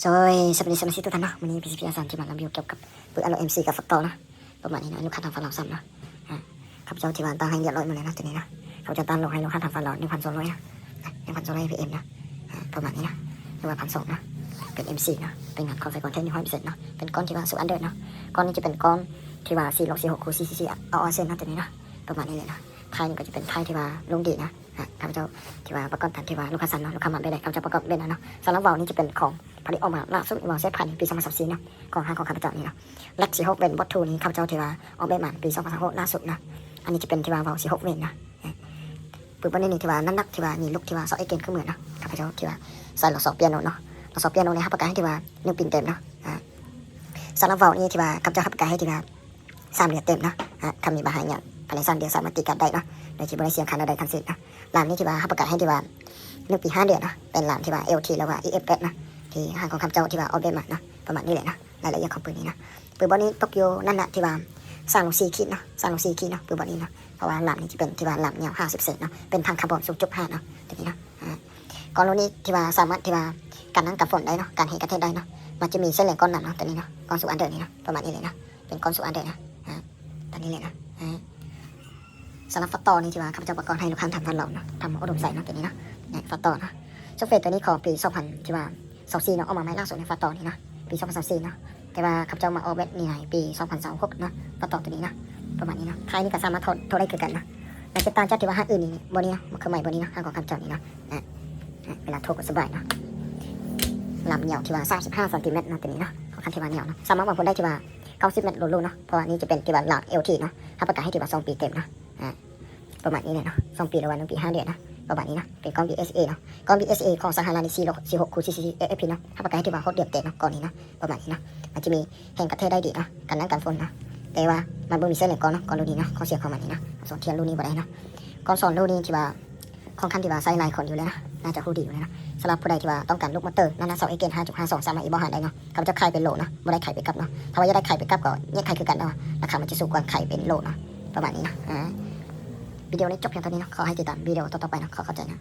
ໂດຍ ສະບາຍດີສະມາຊິກທຸກທ່ານເນາະ, ມື້ນີ້ ພີຊີພີ ອາສາ ທີ່ມາຣີວິວກ່ຽວກັບປືນ ອາໂລເອັມຊີ ກັບ Factor ເນາະ, ປະມານນີ້ເນາະ. ລູກຄ້າທາງຝັ່ງລາວສັ່ງເນາະ, ອາ ຂ້າພະເຈົ້າທີ່ວ່າຕັ້ງໃຫ້ລຽບຮ້ອຍໝົດແລ້ວເນາະ ໂຕນີ້ເນາະ. ຂ້າພະເຈົ້າຕັ້ງລົງໃຫ້ລູກຄ້າທາງຝັ່ງລາວ ໜຶ່ງພັນສອງຮ້ອຍເນາະ, ໜຶ່ງພັນສອງຮ້ອຍ ເອມ ເນາະ, ອາ ປະມານນີ້ເນາະ ຫຼືວ່າ ພັນສອງເນາະ. ເປັນ ເອັມ ສີ່ ເນາະ, ເປັນງານຂອງໄຊກອນເທັກ ໜຶ່ງຮ້ອຍເປີເຊັນເນາະ, ເປັນກ້ອນທີ່ວ່າ Super Under ເນາະ. ກ້ອນນີ້ຈະເປັນກ້ອນທີ່ວ່າ ສີ່ຮ້ອຍ ສີ່ຮ້ອຍຫົກ ຄູນ ສີ່ຮ້ອຍ ສີ່ຮ້ອຍ ສີ່ຮ້ອຍ ເຊັນເນາະ ໂຕນີ້ເນາະ, ປະມານນີ້ແຫຼະເນາະ. ທ້າຍນີ້ກໍຈະເປັນທ້າຍທີ່ວ່າລົງດີເນາະ. ອ່າ ຂ້າພະເຈົ້າທີ່ວ່າປະກອບຕາມທີ່ວ່າລູກຄ້າສັ່ງເນາະ, ລູກຄ້າມັກແບບໃດ ຂ້າພະເຈົ້າປະກອບແບບນັ້ນເນາະ. ສຳລັບເວົ້ານີ້ຈະເປັນຂອງຜະລິດອອກມາລ່າສຸດ ເວົ້າເຊັດພັນປີສອງພັນຊາວສີ່ເນາະ, ຂອງຮ້ານຂອງຂ້າພະເຈົ້ານີ້ເນາະ. ແລັກສີ່ຫົກເວັນ ບອດທູນີ້ ຂ້າພະເຈົ້າທີ່ວ່າອອກແບບມາປີສອງພັນຊາວຫົກລ່າສຸດເນາະ. ອັນນີ້ຈະເປັນທີ່ວ່າເວົ້າສີ່ຫົກເວັນເນາະ. ປຶບອັນນີ້ນີ້ທີ່ວ່ານ້ຳໜັກທີ່ວ່າມີລຸກທີ່ວ່າຊອກເອເກນຄືເໝືອນເນາະ, ຂ້າພະເຈາທີ່ວ່າໃສ່ລອຊອປຽໂນເນາະ. ລອຊປຽໂນນີ້ຮັບປະກັນໃຫ້ທີ່ວ່າໜຶ່ງປີເຕັມເນາະ. ອາ ສຳລັບເວົ້ານີ້ທີ່ວ່າຂ້າພະເຈົ້າຮັບປະກັນໃຫ້ທີ່ວ່າ ສາມເດືອນເຕັມເນາະ. ອາ ຄັນມີບັນຫາຫຍັງພາຍໃນສາມເດືອນສາມາດຕີກັນໄດ້ເນາະ ໂດຍທີ່ບໍ່ໄດ້ເສຍຄ່າໃດໆທັງສິ້ນເນາະ. ລາມນີ້ທີ່ວ່າຮັບປະກັນໃຫ້ທີ່ວ່າໜຶ່ງປີຫ້າເດືອນເນາະ, ເປັນລາມທີ່ວ່າ ແອລທີ ຫຼືວ່າ ອີເອັຟເອັສ ເນາະ ທີ່ຮ້ານຂອງຂ້າພະເຈົ້າທີ່ວ່າອອກແບບມາເນາະ, ປະມານນີ້ແຫຼະເນາະ. ລາຍລະອຽດຂອງປືນນີ້ເນາະ, ປືນບ່ອນນີ້ຕົກຢູ່ນ້ຳໜັກທີ່ວ່າສາມໂລສີ່ຂີດເນາະ, ສາມໂລສີ່ຂີດເນາະ ປືນບ່ອນນີ້ເນາະ. ເພາະວ່າລາມນີ້ຈະເປັນທີ່ວ່າລາມຍາວຫ້າສິບເຊັນເນາະ, ເປັນຖັງຄາບອນສູງຈຸດຫ້າເນາະ ໂຕນີ້ເນາະ. ອາ ກ້ອນໂລນີ້ທີ່ວ່າສາມາດທີ່ວ່າກັນນ້ຳກັນຝົນໄດ້ເນາະ, ກັນແຮງກະແທກໄດ້ເນາະ. ມັນຈະມີເສັ້ນແຫຼງກ້ອນນຳເນາະ ໂຕນີ້ເນາະ, ກ້ອນ Super Under ນີ້ເນາະ, ປະມານນີ້ເລີຍເນາະ. ເປັນກ້ອນ Super Under ເນາະ. ອາ ໂຕນີ້ເລີຍເນາະ. ອາ ສຳລັບ Factor ນີ້ທີ່ວ່າຂ້າພະເຈົ້າປະກອບໃຫ້ລູກຄ້າທາງຝັ່ງລາວເນາະ, ທາງອຸດົມໄຊເນາະ ໂຕນີ້ເນາະ. ເນາະ Factor ເນາະ, ເຊັດເຟສໂຕນີ້ຂອງປີສອງພັນ ທີ່ວ່າຊາວສີ່ເນາະ, ອອກມາໃໝ່ລ່າສຸດໃນ Factor ນີ້ເນາະ, ປີສອງພັນຊາວສີ່ເນາະ. ແຕ່ວ່າຂ້າພະເຈົ້າມາອອກແບບນີ້ໃນປີສອງພັນຊາວຫົກເນາະ, Factor ໂຕນີ້ເນາະ, ປະມານນີ້ເນາະ. ທ້າຍນີ້ກໍສາມາດຖອດ ຖອດໄດ້ຄືກັນເນາະ. ມັນຈະຕ່າງຈາກທີ່ວ່າຮ້ານອື່ນນີ້ ບ່ອນນີ້ເນາະ, ເຄື່ອງໝາຍບ່ອນນີ້ເນາະ, ຮ້ານຂອງຂ້າພະເຈົ້ານີ້ເນາະ. ອາ ເວລາຖອດກໍສະບາຍເນາະ. ລາມຍາວທີ່ວ່າສາມສິບຫ້າຊັນຕີແມັດເນາະ ໂຕນີ້ເນາະ, ຂ້ອນຂ້າງທີ່ວ່າຍາວເນາະ. ສາມາດຫວັງຜົນໄດ້ທີ່ວ່າເກົ້າສິບແມັດໂລໂລເນາະ, ເພາະວ່ານີ້ຈະເປັນທີ່ວ່າລາມ ແອລທີ ເນາະ, ຮັບປະກັນໃຫ້ທີ່ວ່າສອງປີເຕັມເນາະ. ອາ ປະມານນີ້ແຫຼະເນາະ, ສອງປີ ຫຼືວ່າໜຶ່ງປີຫ້າເດືອນເນາະ, ປະມານນີ້ເນາະ. ເປັນກ້ອງ ບີເອສເອ ເນາະ, ກ້ອງ ບີເອສເອ ຂອງສະຫະລັດນີ້ ສີ່ຮ້ອຍ ສີ່ຮ້ອຍຫົກ ຄູນ ສີ່ຮ້ອຍ ສີ່ຮ້ອຍ ເອັຟພີ ເນາະ, ຮັບປະກັນໃຫ້ທີ່ວ່າຫົກເດືອນເຕັມເນາະ, ກ້ອງນີ້ເນາະ, ປະມານນີ້ເນາະ. ມັນຈະມີແຮງກະແທກໄດ້ດີເນາະ, ກັນນ້ຳກັນຝົນເນາະ. ແຕ່ວ່າມັນບໍ່ມີເສັ້ນແຫຼງກ້ອນເນາະ, ກ້ອງໂລນີ້ເນາະ, ຂໍ້ເສຍຂອງມັນນີ້ເນາະ, ສອນທຽນໂລນີ້ບໍ່ໄດ້ເນາະ. ກ້ອງສອງໂລນີ້ທີ່ວ່າຂ້ອນຂ້າງທີ່ວ່າໃຊ້ຫຼາຍຄົນຢູ່ແລ້ວເນາະ, ໜ້າຈະຮູ້ດີຢູ່ແລ້ວເນາະ. ສຳລັບຜູ້ໃດທີ່ວ່າຕ້ອງການລຸກມໍເຕີ ນ້ຳໜັກຊອກເອເກນ ຫ້າຈຸດຫ້າສອງ ສາມາດອີກເບົາະຫາໄດ້ເນາະ, ຂ້າພະເຈົ້າຂາຍເປັນໂລເນາະ, ບໍ່ໄດ້ຂາຍເປັນກັບເນາະ. ຖ້າວ່າຢາກໄດ້ຂາຍເປັນກັບກໍແຍກຂາຍຄືກັນ, ແຕ່ວ່າລາຄາມັນຈະສູງກວ່າຂາຍເປັນໂລເນາະ, ປະມານນີ້ເນາະ. ອາ ວິດີໂອນີ້ຈົບພຽງເທົ່ານີ້ເນາະ, ຂໍໃຫ້ຕິດຕາມວິດີໂອຕໍ່ໆໄປເນາະ, ຂໍຂອບໃຈເນາະ.